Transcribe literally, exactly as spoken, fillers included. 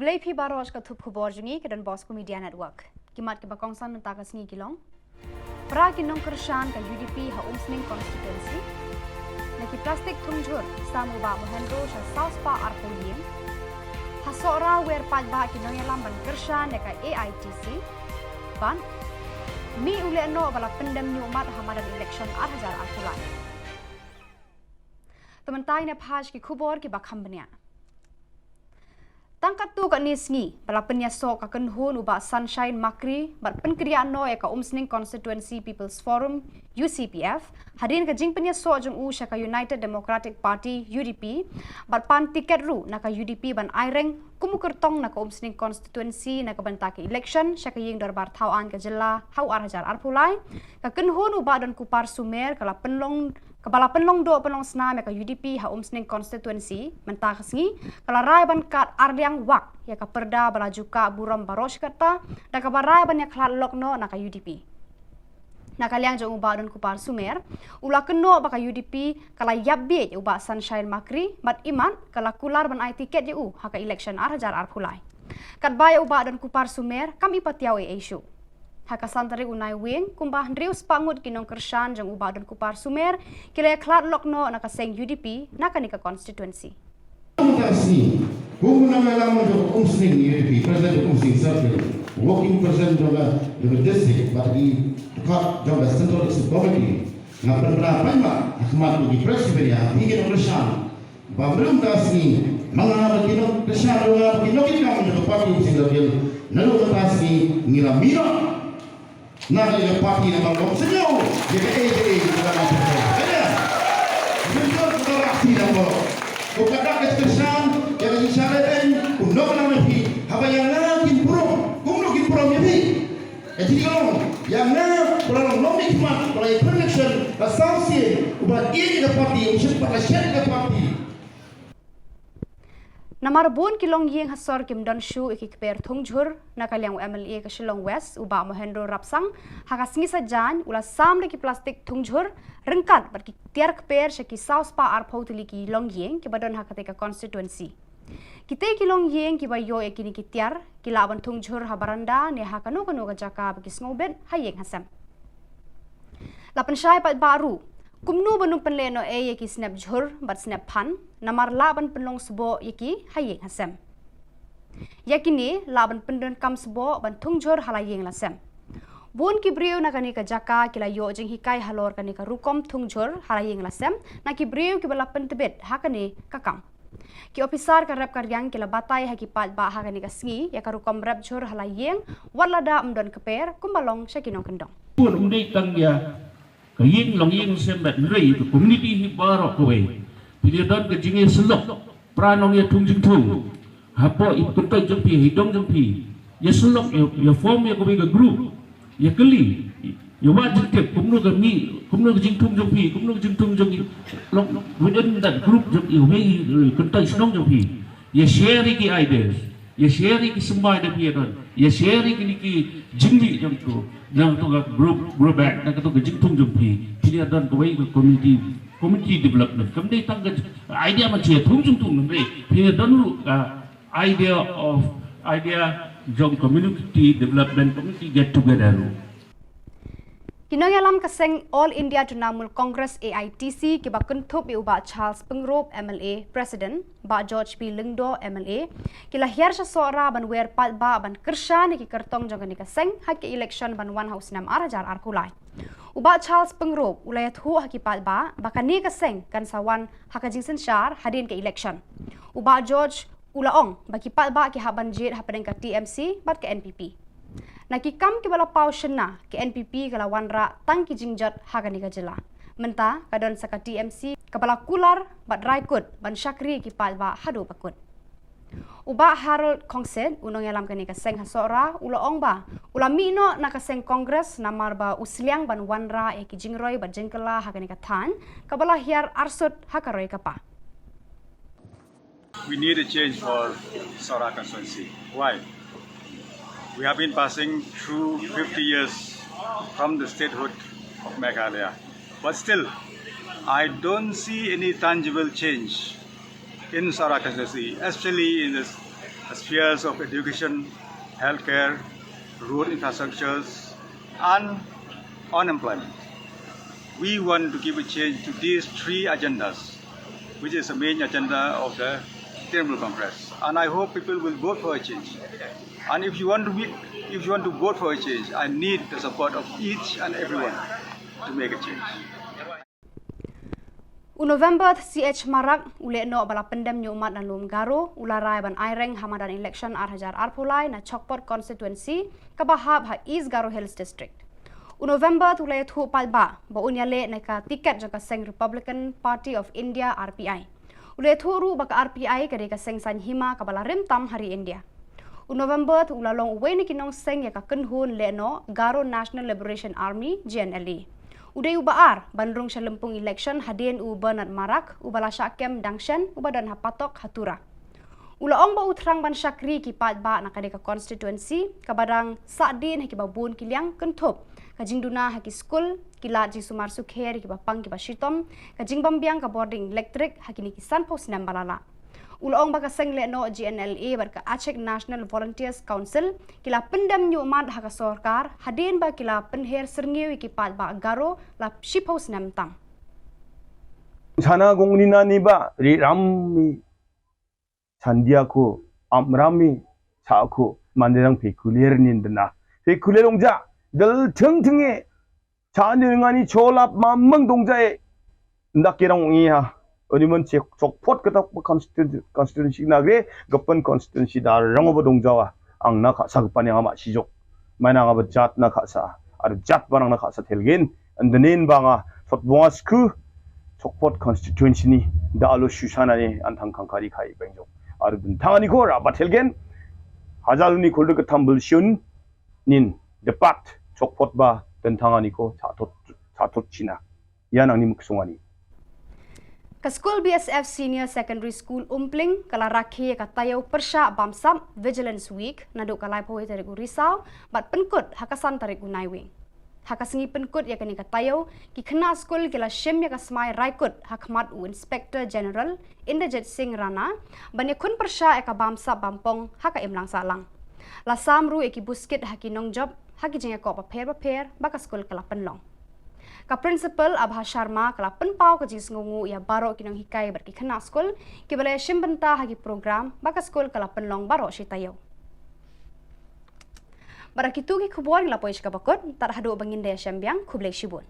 Khublei phi baroh sha ka thup khubor jong ngi ka Don Bosco Media Network. Ki mat kiba kongsan mynta ka sngi ki long: Pra ki nongkyrshan ka U D P ha Umsning Constituency. Na ki plastik thungjhur sam u Bah Mohendro sha saw spah arphew ïing. Ha Sohra wer paidbah ki nongïalam ban kyrshan ïa ka A I T C. Bad mih u lehnoh ba la pyndem ñiuhmat ha madan election ar hajar arphew lai. Te mynta ngin ïa phai sha ki khubor kiba kham bniah. Tang katto katne sngi ba la pynïasoh ka kynhun u Bah Sunshine Makri bad pynkynriah noh ïa ka Umsning Constituency People's Forum, U C P F, hadien ka jingpynïasoh jong u sha ka United Democratic Party, U D P, bad pan tiket ruh na ka U D P ban aireng kum u kyrtong na ka Umsning Constituency na ka bynta ka election sha ka Ïing Dorbar Thaw Aiñ ka Jylla ha u ar hajar arphew lai. Ka kynhun u Bah Donkupar Sumer ka la pynlong, kaba la pynlong doh pynlong snam ïa ka U D P ha Umsning Constituency mynta ka sngi, ka la rai ban kad arliang wak ïa ka pyrda ba la ju kah burom baroh shi katta, da kaba rai ban ïakhlad lok noh na ka U D P. Na ka liang jong u Bah Donkupar Sumer, u la kynnoh ba ka U D P ka la ïap bieit ïa u Bah Sunshine Makri bad imat ka la kular ban ai tiket ïa u ha ka election ar hajar arphew lai. Katba ïa u Bah Donkupar Sumer kam i patiaw ei ei shuh. Ha ka san tarik u Naiwieng, kumba hynriew spah ngut ki nongkyrshan jong u Bah Donkupar Sumer ki la ïakhlad lok noh na ka seng U D P na kane ka constituency. Mynta ka sngi, kum u nongïalam jong ka Umsning U D P, President jong ka Umsning Circle, Working President jong ka, jong ka District, bad ki dkhot jong ka Central Executive Committee, nga pynbna paidbah ha khmat ki press ki ba ïa phi ki nongkyrshan, ba mynta ka sngi ma nga bad ki nongkyrshan jong nga bad ki nongkitkam jong ka party Umsning Circle, naduh mynta ka sngi ngi la mih noh na ka ïa ka party namar ngam sngew ïa kaei kaei kaba nang pynbna. Ka ïa ka pynbna ka party namar ko ka dak ka kyrshan ïa ka jingshah lehbeiñ, u nongkyrshan ïa phi, haba ïa nga kin burom, kumno kin burom ïa phi? Ka jingïalong ïa nga, ba la long nominee khmat, ba la ïa election, ba saw sien, uba ïa ka party, u shim pat la shet ka party. Namar bun ki longïing ha sor kim don shuh ïa ki kper thungjhur, na ka liang u M L A ka Shillong West, u Bah Mohendro Rapsang, ha ka sngi Saitjaiñ u la sam da ki plastik thungjhur ryngkat bad ki tiar kper sha ki saw spah arphew tylli ki longïing kiba don ha katei ka constituency. Kitei ki longïing kiba ïoh ïa kine ki tiar ki lah ban thungjhur ha baranda ne ha kano kano ka jaka ba ki sngewbit ha ïing ha sem. La pynshai paidbah ruh kumno ban ym pynlehnohei ïa ki snep jhur bad snep phan, namar lah ban pynlong sboh ïa ki ha ïing ha sem. Ïa kine lah ban pyndonkam sboh ban thungjhur ha la ïing la sem. Bun ki briew na kane ka jaka ki la ïoh jinghikai halor kane ka rukom thungjhur ha la ïing la sem na ki briew kiba la pyntbit ha kane ka kam. Ki ophisar ka rep ka riang ki la batai ha ki paidbah ha kane ka sngi ïa ka rukom rep jhur ha la ïing, wat lada ym don kper kumba long sha ki nongkyndong. Bun ym dei tang ïa ka ïing longïing sem bad hynrei ka community hi baroh kawei. Phi ïa don ka jingïasyllok pra nongïathung jingthung hapoh i kyntoit jong phi, i dong jong phi. Ïasyllok, ïa, ïa form ïa kawei ka group, ïa kylli, ïa wad jingtip kumno ka mih, kumno ka jingthung jong phi, kumno ka jingthung jong i, long within that group jong i, kawei i kyntoit shnong jong phi. Ïa share ïa ki ideas, ïa share ïa ki symbai da phi ïa don, ïa share ïa kine ki jingmih jong to, jong to ka group, group back, na kato ka jingthung jong phi. Phi ïa don kawei ka community, community development. Kam dei tang ka idea man ïa thung jong thung hynrei phi ïa don ruh ka idea of, idea jong community development, community get together ruh. Ki nongïalam ka seng All India Trinamool Congress, A I T C, kiba kynthup ïa u Bah Charles Pyngrope, M L A, President, Bah George P Lyngdoh, M L A, ki la hiar sha Sohra ban wer paidbah ban kyrshan ïa ki kyrtong jong kane ka seng ha ka election ban wan ha u snem ar hajar arphew lai. U Bah Charles Pyngrope u la ïathuh ha ki paidbah ba kane ka seng kan sa wan ha ka jingsynshar hadien ka election. U Bah George u la ong ba ki paidbah ki hap ban jied hapdeng ka T M C bad ka N P P. Na ki kam kiba la paw shynna, ka N P P ka la wanrah tang ki jingjot ha kane ka jylla. Mynta ka don sa ka T M C kaba la kular bad rai kut ban shakri ki paidbah haduh ba kut. U Bah Harold Khongset, u nongïalam kane ka seng ha Sohra, u la ong ba u la mih noh na ka seng Congress namar ba u sliang ban wanrah ïa ki jingroi bad jingkylla ha kane ka thaiñ kaba la hiar arsut ha ka roi ka par. We need a change for Sohra constituency. Why? We have been passing through fifty years from the statehood of Meghalaya. But still, I don't see any tangible change in Sohra constituency, especially in this spheres of education, healthcare, road infrastructures, and unemployment. We want to give a change to these three agendas, which is the main agenda of the Trinamool Congress. And I hope people will vote for a change. And if you want to be, if you want to vote for a change, I need the support of each and everyone to make a change. U November Ch Marak, u lehnoh ba la pyndem ñiuhmat na lum Garo, u la rai ban aireng ha madan election ar hajar arphew lai na Chokpot constituency, kaba hap ha East Garo Hills District. U November u la ïathuh paidbah ba un ïaleh na ka tiket jong ka seng Republican Party of India, R P I. U la ïathuh ruh ba ka R P I ka dei ka seng saiñ hima kaba la rim tam ha ri India. U November u la long uwei na ki nongseng ïa ka kynhun lehnoh Garo National Liberation Army, G N L A. U dei uba ar ban rung sha lympung election hadien u Bernard Marak, uba la shah kem dang shen, uba don ha Patok ha Tura. U la ong ba u thrang ban shakri ki paidbah na ka dei ka constituency, kaba dang sahdien ha kiba bun ki liang, kynthup ka jingduna ha ki skul, ki lad jingsumar sukher ïa kiba pang kiba shitom, ka jingbym biang ka bording elektrik ha kine ki sanphew snem ba la leit. U la ong ba ka seng lehnoh G N L A bad ka Achik National Volunteers Council ki la pyndem ñiuhmat ha ka sorkar hadien ba ki la pynher syrngiew ïa ki paidbah Garo la shiphew snem tam. Sana gong ni na ni ba ri ram mi sandia ko am ram mi sa ko mandirang pekulier nin dena pekulier ong ja dal theng theng e. Chan ni ngani cholap mamang dong jai. Ndak kirang ngi ha. Oni man chek chok pot kata constituency, constituency na gre gapan constituency da rang ba dong jawa. Ang na ka sa gapan yang ama sijok. Mai na nga ba jat na ka sa. Ar jat barang na ka sa thelgen. Andanin ba nga sot bonga sku chok pot constituency ni da alo susana ni antang kangkari kai bengjok. Ar bentang ni ko rabat thelgen. Hajal ni kulde ka tambul shun nin depat chok pot ba tentang ni ko chatot chatot China. Ïa nang ni muk sung ani. Ka skul B S F Senior Secondary School Umpling ka la rakhe ïa ka taïew pyrshah bamsap Vigilance Week naduh ka laiphew tarik u Risaw bad pynkut ha ka san tarik u Naiwieng. Ha ka sngi pynkut ïa kane ka taïew, ki khynnah skul ki la shim ïa ka smai raikut ha khmat u Inspector General Inderjit Singh Rana ban ïakhun pyrshah ïa ka bamsap bampong ha ka imlang sahlang. La sam ruh ïa ki buskit ha ki nongjop ha ki jingïakob bapher bapher ba ka skul ka la pynlong. Ka Principal Abha Sharma ka la pynpaw ka jingsngewnguh ïa baroh ki nonghikai bad ki khynnah skul kiba la ïashim bynta ha ki program ba ka skul ka la pynlong baroh shi taïew. Bad da kitu ki khubor ngi la poi sha kaba kut, tad haduh ba ngin da ïashem biang, khublei shibun.